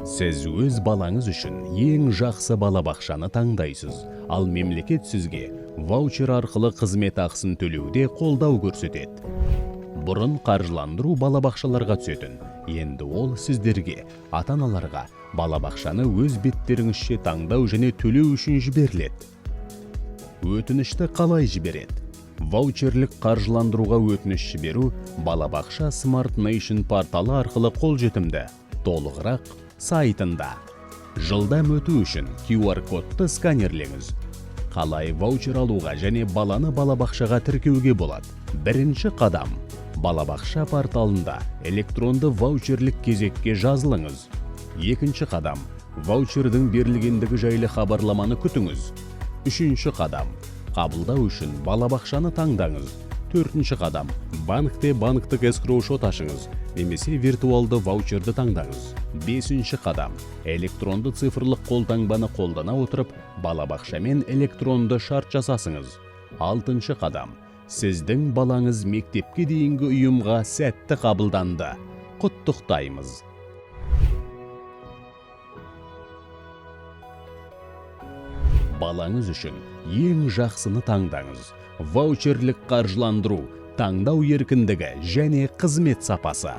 Сіз өз балаңыз үшін ең жақсы балабақшаны таңдайсыз, ал мемлекет сізге ваучер арқылы қызмет ақысын төлеуде қолдау көрсетеді. Бұрын қаржыландыру балабақшаларға түсетін, енді ол сіздерге, ата-аналарға, балабақшаны өз беттеріңізше таңдау және төлеу үшін жіберіледі. Өтінішті қалай жібереді? Ваучерлік қаржыландыруға өтініш жіберу балабақша Smart Nation порталы арқылы қолжетімді. Толығырақ сайтында. Жылдам өту үшін QR-кодты сканерлеңіз. Қалай ваучер алуға және баланы балабақшаға тіркеуге болады? Бірінші қадам. Балабақша порталында электронды ваучерлік кезекке жазылыңыз. Екінші қадам. Ваучердің берілгендігі жайлы хабарламаны күтіңіз. Үшінші қадам. Қабылдау үшін балабақшаны таңдаңыз. Төртінші қадам. Банкте банктік эскроу шот ашыңыз немесе виртуалды ваучерді таңдаңыз. Бесінші қадам. Электронды цифрлық қолтаңбаны қолдана отырып, балабақшамен электронды шарт жасасыңыз. Алтыншы қадам. Сіздің балаңыз мектепке дейінгі ұйымға сәтті қабылданды. Құттықтаймыз! Балаңыз үшін ең жақсыны таңдаңыз. Ваучерлік қаржыландыру, таңдау еркіндігі және қызмет сапасы.